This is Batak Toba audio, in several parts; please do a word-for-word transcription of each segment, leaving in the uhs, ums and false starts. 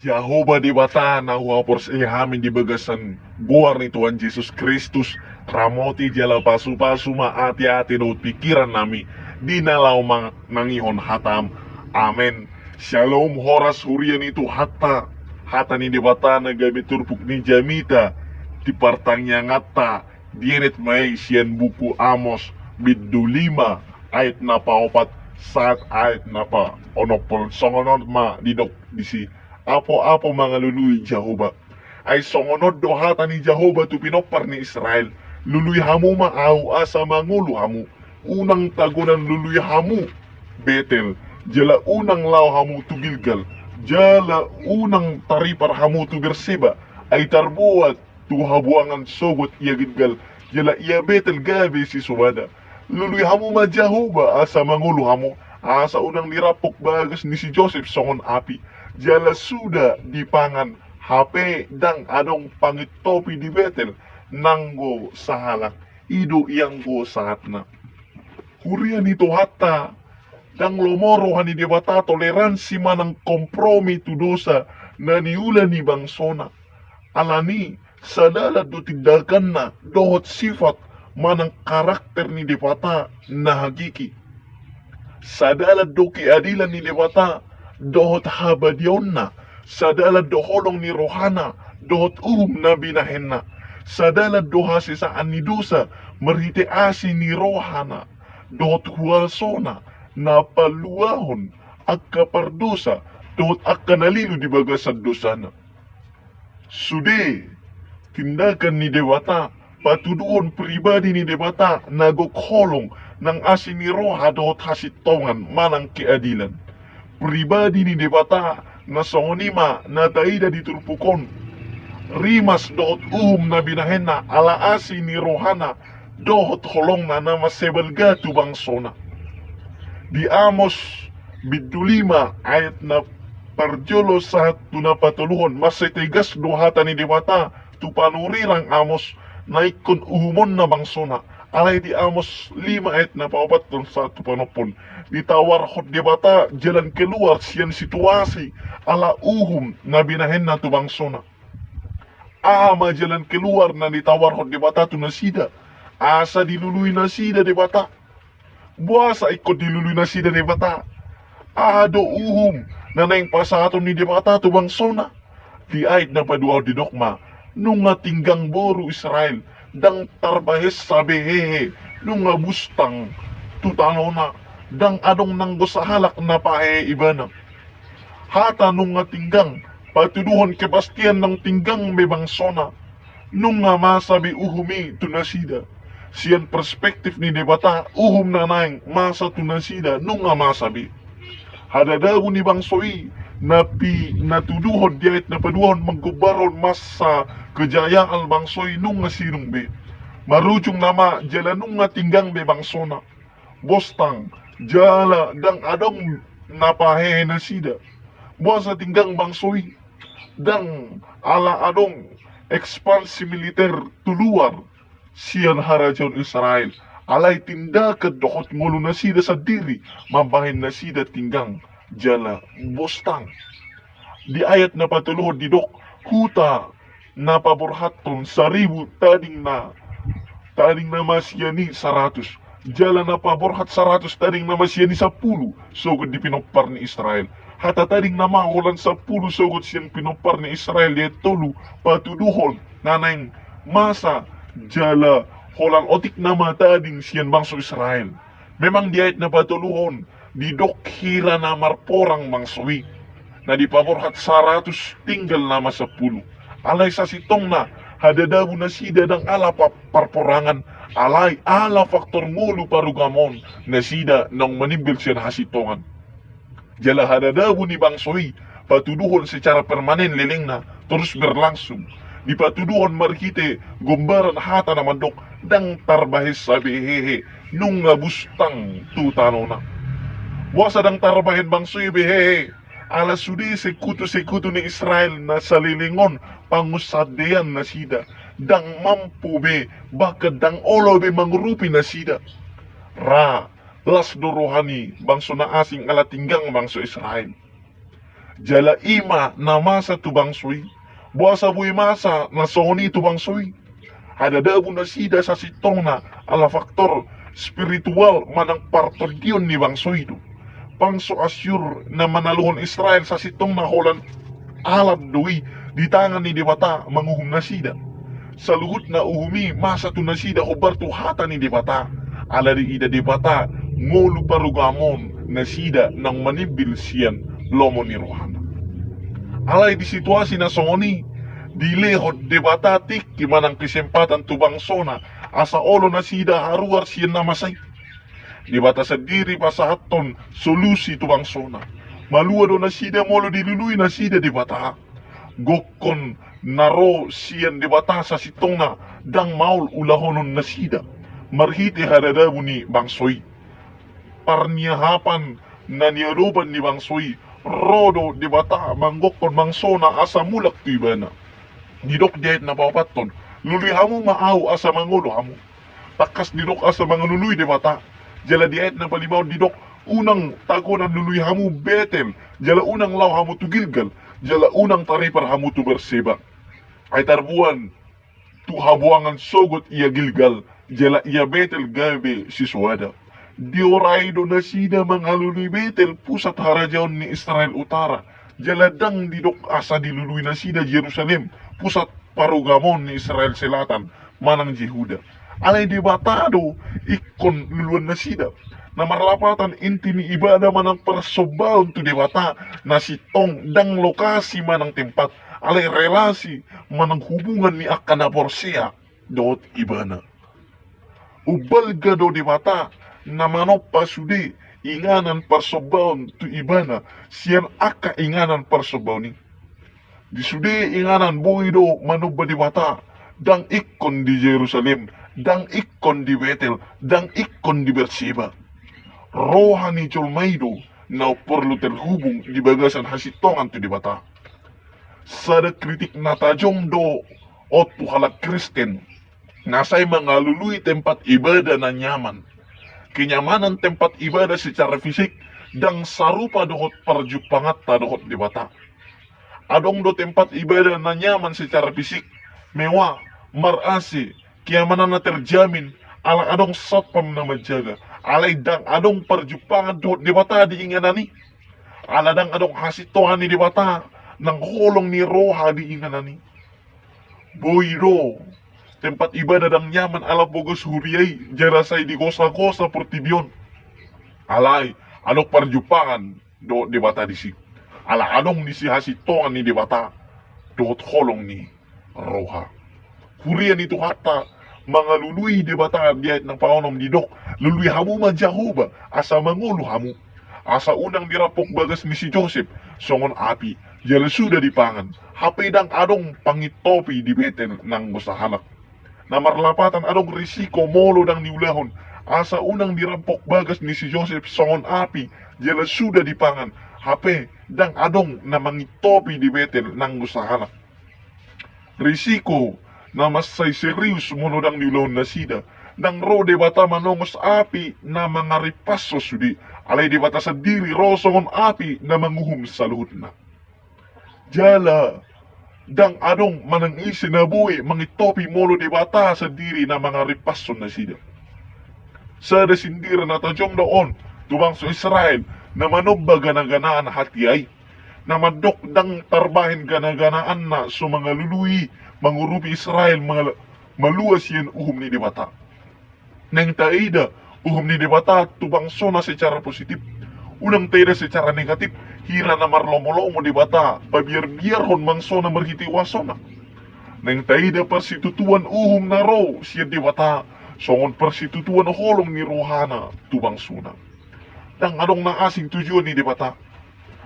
Jahowa Debata na huhaporseai hami di bagasan goar ni Tuhan Jesus Kristus, ramoti jala pasupasu ma ateate dohot pingkiran nami di na laho manangihon hatam. Amen. Syalom, horas huria ni Tuhanta. Hata ni Debata na gabe turpuk ni jamita di partangianganta, dienet ma i sian buku Amos bindu lima ayat na paopat sahat ayat na paonomhon. Songon on ma didok disi: Apoapo mangalului Jahowa. Ai songon on do hata ni Jahowa tu pinompar ni Israel: Lului hamu ma ahu asa mangolu hamu. Unang tagonan lului hamu Betel, jala unang laho hamu tu Gilgal, jala unang taripar hamu tu Berseba. Ai tarboan tu habuangan sogot ia Gilgal, jala ia Betel gabe sisobada. Lului hamu ma Jahowa asa mangolu hamu, asa unang dirampok bagas ni si Josep songon api. Jala suda dipangan, hape ndang adong pangintopi di Betel nanggo sahalak. I do ianggo sahatna. Huria ni Tuhanta, ndang lomo roha ni Debata toleransi manang kompromi tu dosa na niula ni bangsona. Alani, sadalan do tindakanna dohot sifat manang karakter ni Debata na hakiki. Sadalan do keadilan ni Debata dohot habadiaonna. Sadalan do holong ni rohana dohot uhum na binahenna. Sadalan do hasesaan ni dosa marhite asi ni rohana dohot huasona na paluahon angka pardosa dohot angka na lilu di bagasan dosana. Sude tindakan ni Debata patuduhon pribadi ni Debata na gok holong nang asi ni roha dohot hasintongan manang keadilan. Pribadi ni Debata na songon i ma na taida di turpuk on. Rimas dohot uhum na binahenna ala asi ni rohana dohot holongna na mansai balga tu bangsona. Di Amos bindu lima ayat na parjolo sahat tu na patoluhon, mansai tegas do hata ni Debata tu panurirang Amos na ingkon uhumonna bangsona. Alai di Amos lima ayat na paopathon sahat tu paonomhon, ditawarhon Debata jalan keluar sian situasi ala uhum na binahenna tu bangsona. Aha ma jalan keluar na ditawarhon Debata tu nasida asa dilului nasida Debata? Boasa ingkon dilului nasida Debata? Aha do uhum na naeng pasahaton ni Debata tu bangsona? Di ayat na paduahon didok ma: Nunga tinggang boru Israel, ndang tarbahesa be hehe, nunga bustang tu tanona, ndang adong nanggo sahalak na pahehe ibana. Hata nunga tinggang patuduhon kepastian naung tinggang be bangsona. Nunga masa be uhum i tu nasida. Sian perspektif ni Debata, uhum na naeng masa tu nasida nunga masa be. Hadadabu ni bangso i na pinatuduhon di ayat na paduahon manggombarhon masa kejayaan bangso i nunga sinung be. Marujung nama jala nunga tinggang be bangsona. Bostang, jala ndang adong na pahehe nasida. Boasa tinggang bangso i? Ndang ala adong ekspansi militer tu luar sian harajaon Israel. Alai tindakan dohot ngolu nasida sandiri mambahen nasida tinggang jala bostang. Di ayat na patoluhon didok: Huta na paborhathon saribu tading na, tading na masian i saratus. Jala na paborhat saratus tading na masian i sampulu sogot di pinompar ni Israel. Hata tading na ma holan sampulu sogot sian pinompar ni Israel di ayat tolu patuduhon na naeng masa jala holan otik nama tading sian bangso Israel. Memang di ayat na patoluhon didok hira na marporang bangso i, na dipaborhat saratus tinggal nama sampulu. Alai sasintongna hadadabu nasida ndang ala pa-, parporangan, alai ala faktor ngolu parugamoon nasida naung manimbil sian hasintongan. Jala hadadabu ni bangso i patuduhon secara permanen lelengna, terus berlangsung. Dipatuduhon marhite gombaran hata na mandok: Ndang tarbahesa be hehe, nunga bustang tu tanona. Boasa ndang tarbahen bangso i be hehe? Ala sude sekutu-sekutu ni Israel na saleleng on pangunsandean nasida, ndang mampu be, bahkan ndang olo be mangurupi nasida. Ra, las do roha ni bangso na asing ala tinggang bangso Israel. Jala i ma na masa tu bangso i. Boasa boi masa na songon i tu bangso i? Hadadabu nasida sasintongna ala faktor spiritual manang partondion ni bangso i do. Bangso Asyur na manaluhon Israel sasintongna holan alat do i di tangan ni Debata manguhum nasida. Saluhutna uhum i masa tu nasida hombar tu hata ni Debata. Ala diida Debata ngolu parugamoon nasida naung manimbil sian lomo ni rohana. Alai di situasi na songon i, dilehon Debata tingki manang kesempatan tu bangsona asa olo nasida haruar sian na masa i. Debata sandiri pasahathon solusi tu bangsona. Malua do nasida molo dilului nasida Debata. Gokkon na ro sian Debata sasintongna ndang maol ulahonon nasida marhite hadadabu ni bangso i. Parniahapan na niadopan ni bangso i, ro do Debata manggokkon bangsona asa mulak tu ibana. Didok di ayat na paopathon, lului hamu ma ahu asa mangolu hamu. Tangkas didok asa mangalului Debata. Jala di ayat na palimahon didok, unang tagonan lului hamu Betel, jala unang laho hamu tu Gilgal, jala unang taripar hamu tu Berseba. Ai tarboan tu habuangan sogot ia Gilgal, jala ia Betel gabe sisoada. Diorai do nasida mangalului Betel pusat harajaon ni Israel utara, jala ndang didok asa dilului nasida Jerusalem pusat parugamoon ni Israel selatan manang Jehuda. Alai Debata do ingkon luluan nasida. Na marlapatan inti ni ibadah manang parsombaon tu Debata na sintong ndang lokasi manang tempat, alai relasi manang hubungan ni angka na porsea dohot ibana. Umbalga do Debata na manompa sude inganan parsombaon tu ibana sian angka inganan parsombaon i. Di sude inganan boi do manomba Debata, ndang ingkon di Jerusalem, ndang ingkon di Betel, ndang ingkon di Berseba. Roha ni jolma i do na porlu terhubung di bagasan hasintongan tu Debata. Sada kritik na tajom do on tu halak Kristen na sai mangalului tempat ibadah na nyaman. Kenyamanan tempat ibadah secara fisik ndang sarupa dohot parjumpanganta dohot Debata. Adong do tempat ibadah na nyaman secara fisik, mewah, mar-A C, keamananna terjamin, ala adong satpam na manjaga. Alai ndang adong parjumpangan dohot Debata di inganan i. Ala ndang adong hasintongan ni Debata nang holong ni roha di inganan i. Boi do tempat ibadah ndang nyaman ala pogos huria i jala sai digosa-gosa portibi on. Alai adong parjumpangan dohot Debata disi. Ala adong disi hasintongan ni Debata dohot holong ni roha. Huria ni Tuhanta, mangalului Debata di ayat na paonom didok, lului hamu ma Jahowa asa mangolu hamu. Asa unang dirampok bagas ni si Josep songon api, jala suda dipangan. Hape ndang adong pangintopi di Betel nanggo sahalak. Na marlapatan adong risiko molo ndang niulahon, asa unang dirampok bagas ni si Josep songon api, jala suda dipangan. Hape ndang adong na mangintopi di Betel nanggo sahalak. Risiko na mansai serius molo ndang niulahon nasida. Ndang ro Debata manongos api na mangarimpashon sude, alai Debata sandiri ro songon api na manguhum saluhutna. Jala ndang adong manang ise na boi mangintopi molo Debata sandiri na mangarimpashon nasida. Sada sindiran na tajom do on tu bangso Israel na manomba gana-ganaan hatiha i. Na mandok ndang tarbahen gana-ganaanna so mangalului mangurupi Israel mal-, malua sian uhum ni Debata. Naeng taida uhum ni Debata tu bangsona secara positif. Unang taida secara negatif, hira na marlomo-lomo Debata pabiar-biarhon bangsona marhite huasona. Naeng taida parsitutuan uhum na ro sian Debata songon parsitutuan holong ni rohana tu bangsona. Ndang adong na asing tujuan ni Debata.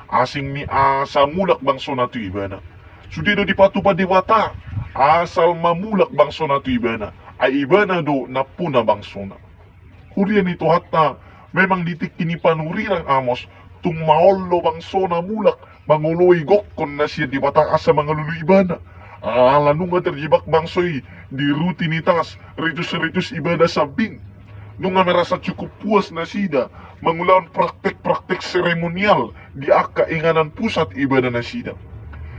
Asing ni asa mulak bangsona tu ibana. Sude do dipatupa Debata asal ma mulak bangsona tu ibana. Ai ibana do nampuna bangsona. Huria ni Tuhanta, memang di tingki ni panurirang Amos, tung maol do bangsona mulak mangoloi gokkon na sian Debata asa mangalului ibana. Ala nunga terjebak bangso i di rutinitas ritus-ritus ibadah sambing. Nunga merasa cukup puas nasida mangulahon praktek-praktek seremonial di angka inganan pusat ibadah nasida.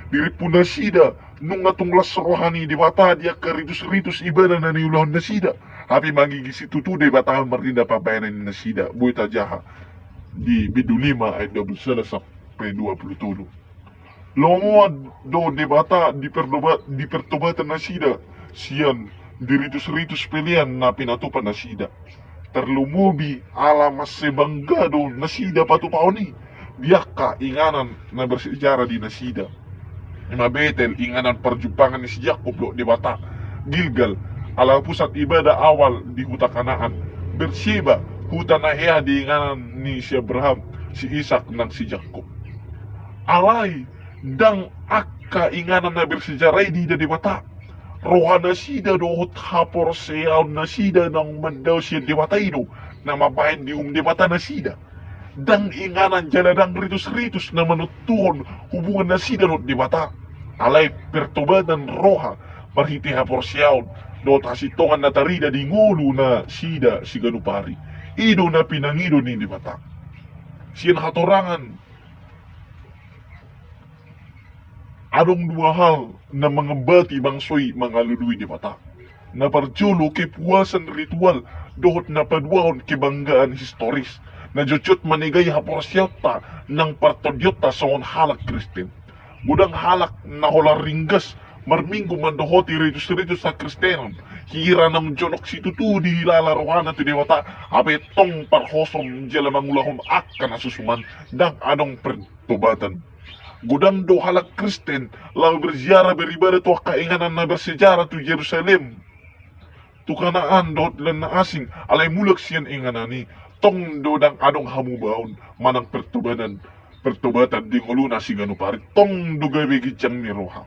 Dirimpu nasida nunga tung las roha ni Debata di angka ritus-ritus ibadah na niulahon nasida. Hape mangigisi tutu Debata marnida pambahenan nasida. Boi tajaha di bindu lima ayat dua puluh sada sampe dua puluh tolu. Lomoan do Debata di perdoba-, di pertobatan nasida sian di ritus-ritus pelean na pinatupa nasida. Tarlumobi ala mansai bangga do nasida patupahon i di angka inganan na bersejarah di nasida. Ima Betel, inganan parjumpangan ni si Jakkob dohot Debata. Gilgal, ala pusat ibadah awal di huta Kanaan. Berseba, huta na hea di inganan ni si Abraham, si Ishak nang si Jakkob. Alai, ndang angka inganan na bersejarah i diida Debata. Roha nasida dohot haporseaon nasida naung mandao sian Debata i do na mambahen diuhum Debata nasida. Ndang inganan jala ndang ritus-ritus na manontuhon hubungan nasida dohot Debata. Alai pertobatan roha marhite haporseaon dohot hasintongan na tarida di ngolu nasida siganup ari. I do na pinangido ni Debata. Sian hatorangan, adong dua hal na mangambati bangso i mangalului Debata. Na parjolo, kepuasan ritual dohot na paduahon, kebanggaan historis. Na jotjot manegai haporseaonta nang partondionta songon halak Kristen. Godang halak na holan ringgas marminggu mandohoti ritus-ritus hakristenon, hira naung jonok situtu dihilala rohana tu Debata, hape tong parhosom jala mangulahon angka na susuman, ndang adong pertobatan. Godang do halak Kristen laho berziarah beribadah tu angka inganan na bersejarah tu Jerusalem, tu Kanaan dohot landa na asing, alai mulak sian inganan i, tong do ndang adong hamubaon manang pertobatan, pertobatan di ngoluna siganup ari, tong do gabe ginjang ni roha.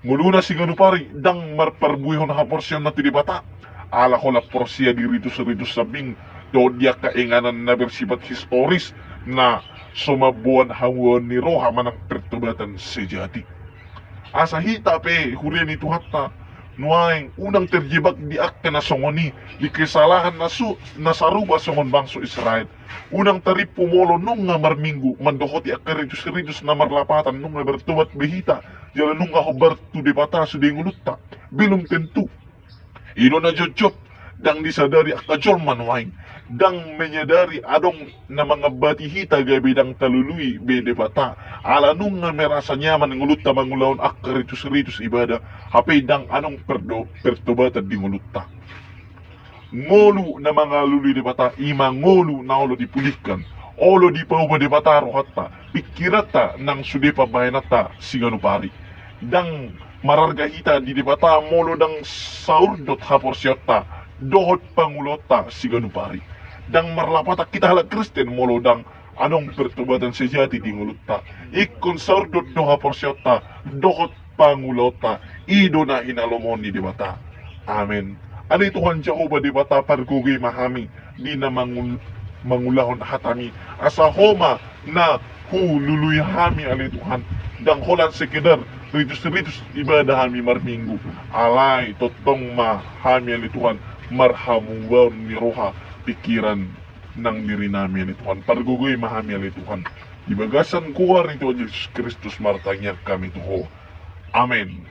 Ngoluna siganup ari ndang marparbuehon haporseaonna tu Debata, ala holan porsea di ritus-ritus sambing dohot di angka inganan na bersifat historis na so mamboan hamubaon ni roha manang pertobatan sejati. Asa hita pe huria ni Tuhanta nuaeng unang terjebak di angka na songon i, di kesalahan na su-, na sarupa songon bangso Israel. Unang tarimpu molo nunga marminggu mandohoti angka ritus-ritus na marlapatan, nunga bertobat be hita jala nunga hombar tu Debata sude ngolunta. Belum tentu. I do na jotjot ndang disadari angka jolma nuaeng. Ndang menyadari adong na mangambati hita gabe ndang talului be Debata, ala nunga merasa nyaman ngolunta mangulahon angka ritus-ritus ibadah, hape ndang adong perdo-, pertobatan di ngolunta. Ngolu na mangalului Debata ima ngolu na olo dipulihkan, olo dipauma Debata rohanta, pingkiranta nang sude pambahenanta siganup ari. Ndang mararga hita di Debata molo ndang saurdot haporseaonta dohot pangulaonta siganup ari. Ndang marlapatan hita halak Kristen molo ndang adong pertobatan sejati di ngolunta. Ingkon saurdot do haporseaonta dohot pangulaonta, i do na hinalomohon ni Debata. Amen. Ale Tuhan Jahowa Debata, pargogoi ma hami di na mangul-, mangulahon hatami. Asa Ho ma na hulului hami ale Tuhan. Ndang holan sekedar ritus-ritus ibadah hami marminggu. Alai tongtong ma hami ale Tuhan marhamubaon ni roha, pingkiran nang diri nami ale Tuhan. Pargogoi ma hami ale Tuhan. Di bagasan goar ni Tuhan Jesus Kristus martangiang hami tu Ho. Amen.